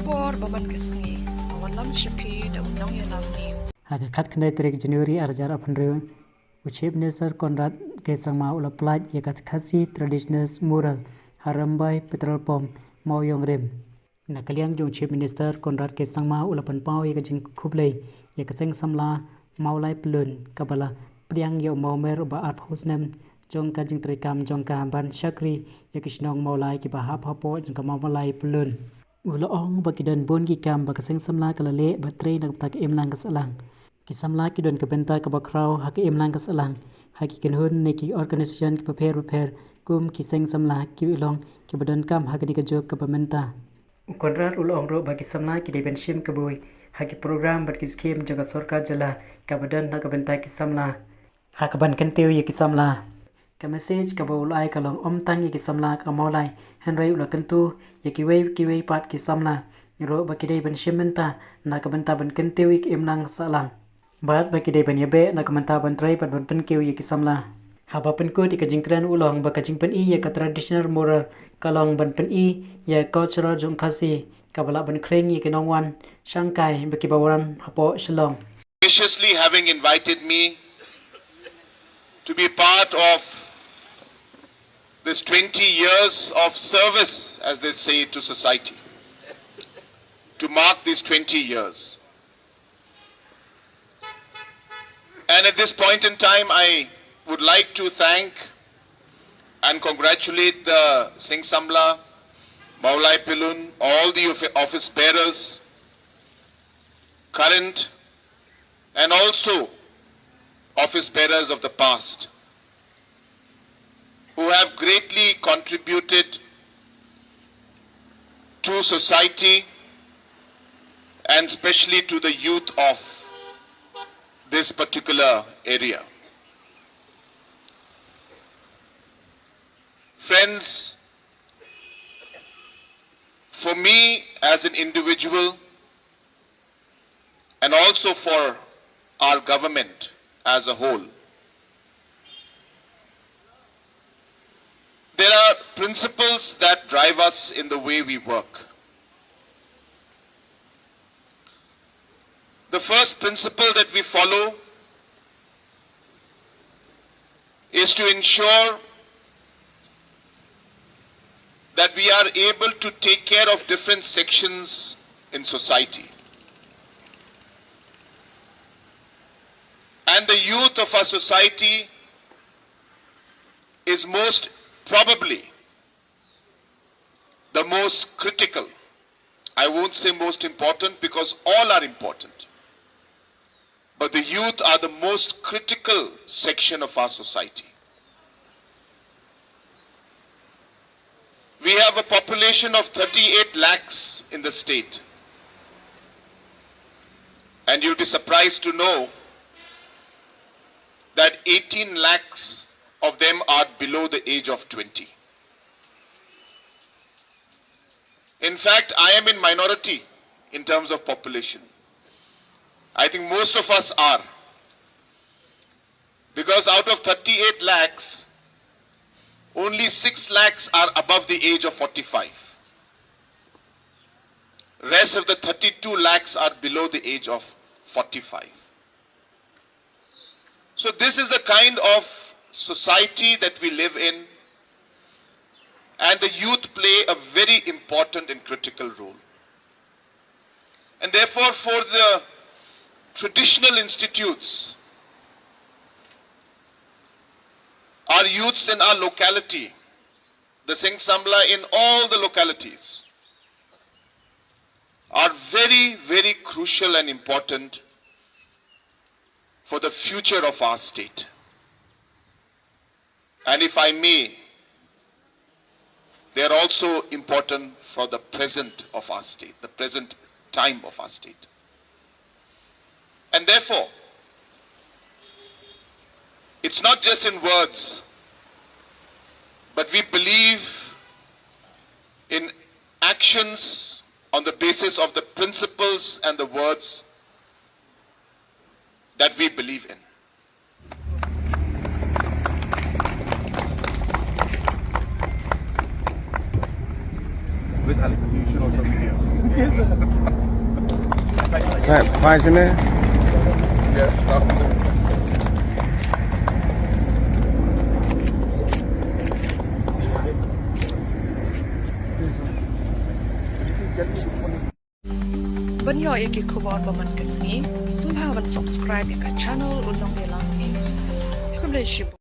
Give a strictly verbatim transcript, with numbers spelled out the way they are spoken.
Por ba man ka sngi, ka wallam sha phi da u nongïalam ni. Ha ka khatkhyndai tarik January arhajar arphew hynriew, u Chief Minister Conrad K Sangma u la pynlait ïa ka Khasi Traditional Mural ha Rymbai Petrol Pump, Mawïong Rim. Na ka liang jong u Chief Minister Conrad K Sangma u la pynpaw ïa ka jingkhublei ïa ka Seng Samla Mawlai Pyllun kaba la pdiang ïa u mawmer uba arphew snem jong ka jingtrei kam jong ka ban shakri ïa ki shnong Mawlai kiba hap hapoh jong ka Mawlai Pyllun. U la ong ba ki don bun ki kam ba ka Seng Samla ka la leh bad trei na ka bynta ka imlang ka sahlang. Ki samla ki don ka bynta kaba khraw ha ka imlang ka sahlang ha ki kynhun ne ki organisation kiba pher bapher kum ki Seng Samla ki long kiba donkam ha kane ka juk kaba mynta. U Conrad u la ong ruh ba ki samla ki dei ban shim kabu ha ki program bad ki skhim jong ka sorkar jylla kaba don na ka bynta ki samla ha kaban kyntiew ïa ki samla. Ka message kaba u la ai ka long ym tang ïa ki samla ka Mawlai, hynrei u la kyntu ïa kiwei kiwei pat ki samla ruh ba ki dei ban shim bynta na ka bynta ban kyntiew ïa ka imlang sahlang bad ba ki dei ban ïabeh na ka bynta ban trei bad ban pynkiew ïa ki samla. Haba pynkut ïa ka jingkren u la ong ba ka jingpyni ïa ka traditional mural ka long ban pyni ïa ka culture jong Khasi kaba lah ban khring ïa ki nongwan shangkai ba kiba wan hapoh Shillong. Graciously having invited me to be part of this twenty years of service, as they say, to society, to mark these twenty years. And at this point in time, I would like to thank and congratulate the Seng Samla, Mawlai Pyllun, all the offi-, office bearers, current and also office bearers of the past, who have greatly contributed to society and especially to the youth of this particular area. Friends, for me as an individual, and also for our government as a whole. There are principles that drive us in the way we work. The first principle that we follow is to ensure that we are able to take care of different sections in society. And the youth of our society is most probably the most critical. I won't say most important, because all are important. But the youth are the most critical section of our society. We have a population of thirty-eight lakhs in the state. And you'll be surprised to know that eighteen lakhs of them are below the age of twenty. In fact, I am in minority in terms of population. I think most of us are. Because out of thirty-eight lakhs, only six lakhs are above the age of forty-five. Rest of the thirty-two lakhs are below the age of forty-five. So this is the kind of society that we live in, and the youth play a very important and critical role. And therefore, for the traditional institutes, our youths in our locality, the Seng Samla in all the localities, are very, very crucial and important for the future of our state. And if I may, they are also important for the present of our state, the present time of our state. And therefore, it's not just in words, but we believe in actions on the basis of the principles and the words that we believe in. Always, Ali, you should also be here. Right, bye, Jimmy. Yes, after. Ban ïoh ïa ki khubor ba man ka sngi, sngewbha ban subscribe ïa ka channel U Nongïalam News. Khublei shibun.